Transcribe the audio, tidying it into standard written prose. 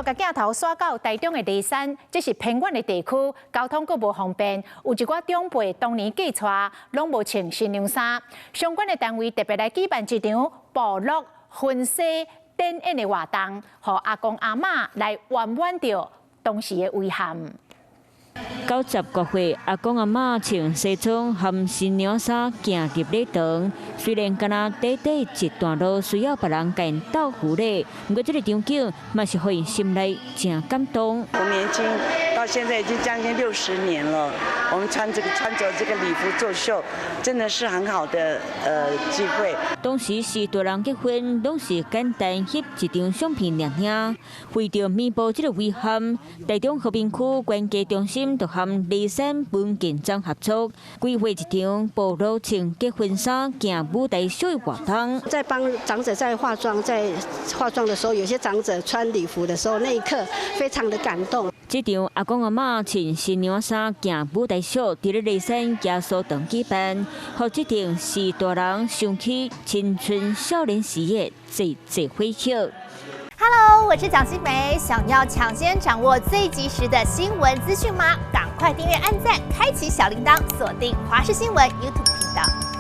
續共鏡頭徙到台中的梨山，這是偏遠的地區，交通閣無方便，有一寡長輩當年嫁娶攏無穿新娘衫。相關的單位特別來舉辦一場部落婚紗展演的活動，予阿公阿嬤來圓滿著當時的遺憾。90多歲，阿公阿嬤穿西裝和新娘衫行入禮堂，雖然敢若短短一段路需要別人共𪜶鬥扶咧，毋過這个場景嘛是予𪜶心內誠感動。從年輕到現在已經將近60年了，我們穿着這個禮服做秀，真的是很好的機會。當時是大人結婚，攏是簡單翕一張相片爾爾，為著彌補這個遺憾，台中和平區關家中心就和梨山文健站合作，規劃一場部落穿結婚衫行舞台秀的活動。在幫長者在化妝的時候，有些長者穿禮服的時候，那一刻非常的感動。這場阿公阿嬤穿新娘衫行舞台秀，佇咧梨山耶穌堂舉辦，予這場是大人想起青春少年時的濟濟回憶。 Hello，我是蔣新梅，想要搶先掌握最及時的新聞資訊嗎？趕快訂閱、按讚、開啟小鈴鐺，鎖定華視新聞 YouTube 頻道。